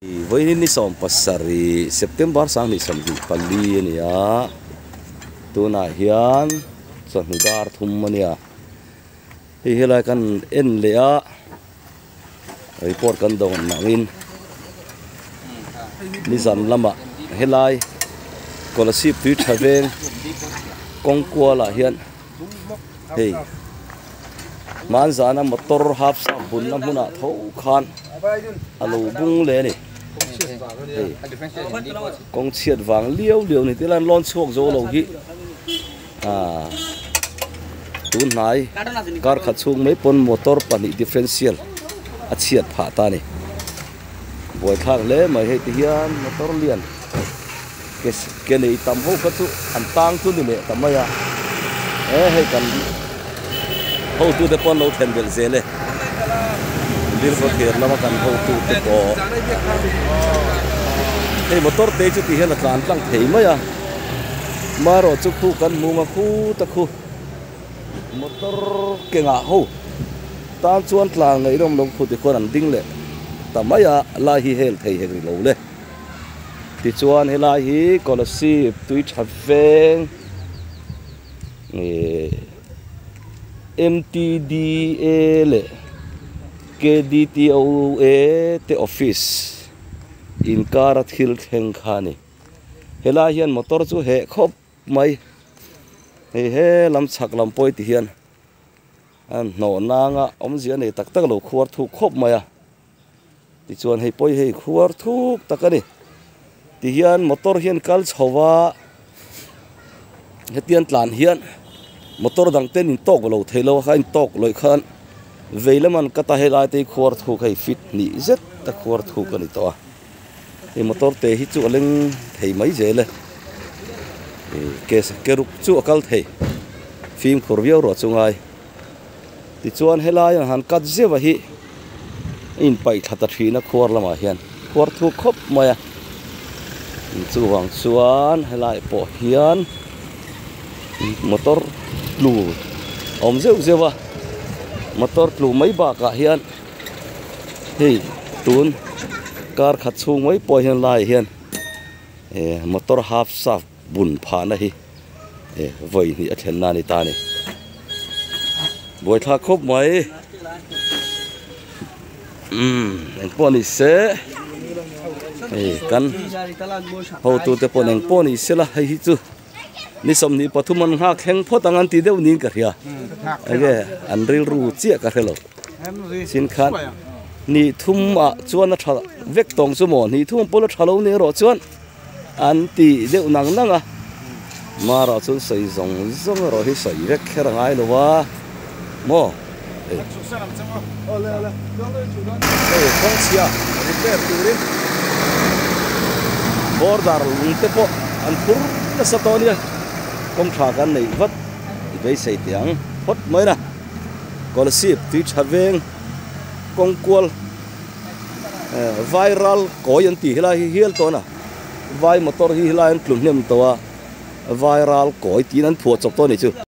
Vawiin ni 17 September 2024 a ni a, tunah hian chawhnu dar thum a nia. Hei helai kan en leh a, report kan dawn angin nizan lamah helai Kolasib tui tha veng kawng kualah hian hei hmanzana motor half sak bunna hmunah tho khan a lo bung leh a ni. Hei kawng chhiat vang liau liau ni tilai an lawn chhuak zo lo hi. Aaa tun hnai kar khat chhung mai pawn motor pahnih differential a chhiat phah ta a ni buaithlak hle mai hei ti hian motor lian ke ke nei tam ho kha chu an tang chu ni leh ta mai a he hei kan hotute pawh an lo thlen belh zel e Lirkhawthlir lama kan hotute pawh hei motor te chu ti hian a tlan tlang thei mai a. Marawh chu khu kan hmu nga khu ta khu motor ke ngah ho tan chuan tlan ngaih rawm lo khu tikhuan an ding leh ta mai a lai hi hel thei hek ri lo le. Tichuan helai hi Kolasib tui tha veng ih M_T_D_A leh K_D_T_O_A te office inkara thil thleng kha a ni. Helai hian motor chu heh khawp mai hei he lam chhak lam pawh ti hian a hnawh nanga awmzia a nei tak tak lo khuar thuk khawp mai a tichuan hei pawh hi hei khuar thuk tak a ni tihian motor hian kal chho va hetiang tlan hian motor dang te an intawk lo thei lo a kha a intawk lawih khan vei lam an cut a helai te hi khuar thuk hei fit hnih zet a khuar thuk a ni tawh a. Hei motor te hi chu a leng thei mai zel e ih ke ke ruk chu a kal thei fimkhur viau ruah chu ngai tichuan helai an han cut zeuh a hi a inpaih thla ta thin a khuar lamah hian khuar thuk khawp mai a chuvang chuan helai pawh hian motor tlu a awm zeuh zeuh a motor tlu mai bakah hian. Hei tun kar khat chhung mai pawh hian laiah hian eh motor half shaft bun phahna hi eh vawi hnih a thlen na a ni ta a ni buaithlak khawp mai umm engpawh ni se hei kan hotute pawh engpawh ni sela hei hi chu. Ni 23 an nghak thleng phawt ang an ti deuh niin ka hria. Enge an rilru chiah ka hre lo. Chin khan ni thum ah chuan a tha vek tawng chu maw ni thum pawl a tha lo ni erawh chuan an ti deuh nang nang a. Mara chuan sawi zawng zawng erawh hi sawi vek kher a ngai lo a maw. Hei kawngchhia repair turin border lung te pawh an phur nasa tawh ania kawng tha kan neih vat i beisei teh ang phawt mai na Kolasib tui tha veng kawng kual viral kawi an tih helai hi hial tawh a vai motor hi helai an tlu hnem tawh a viral kawi tiin an phuah chawp tawh a ni chu.